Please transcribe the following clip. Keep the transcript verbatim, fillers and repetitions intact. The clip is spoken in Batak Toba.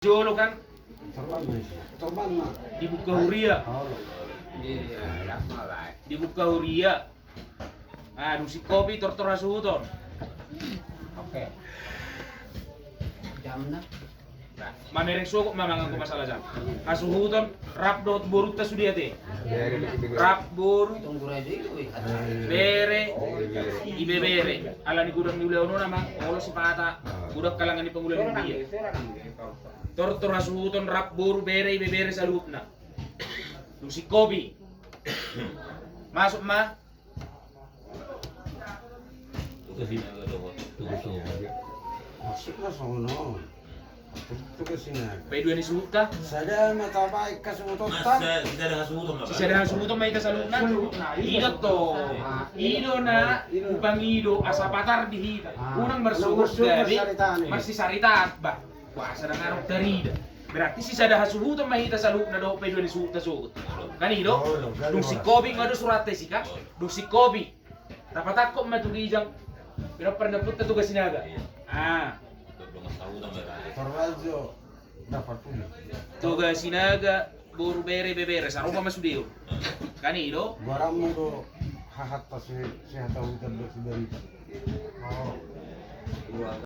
Jolo kan? Torban ma isi. Torban ma. Dibuka huria. Dibuka huria. Ah, dung singkopi tortor hasuhuton. Oke. Jamna. Mamereng sogot ma mangan, anggo masalah jam. Hasuhuton rap dohot borunta sude ate. Rap boru, bere, ibebere. Alani godang ni ulaon on ma, olo sipata godang halangan ni pangula ni dia. Tortor hasuhuton rap boru, bere, ibebere saluhutna. Dung singkopi. Masuk ma. Tugas Sinaga dohot. Tugas Sinaga. Maksudna songon on. Tugas Sinaga. Pe dua ni suhuta. Sada ma tabaen hasuhutonta. Sisada hasuhuton ma. Sisada hasuhuton ma hita saluhutna. Ido to. Ido na hupangido asa patar di hita. Unang marsogot gabe marsisaritaan bah. Puasa ndang adong tarida. Berarti sisada hasuhuton ma hita saluhutna dohot pe dua ni suhuta sogot. Kan i do? Dung singkopi ma do suratta isi kan? Dung singkopi. Tapatangkok ma tu ginjang. Pira pernah putta Tugas Sinaga. Ah. Toga Sinaga, boru, bere, ibebere, saroba ma sude on. Kan i do? Goaranmu do hahanta si, si hata hutan do si barita.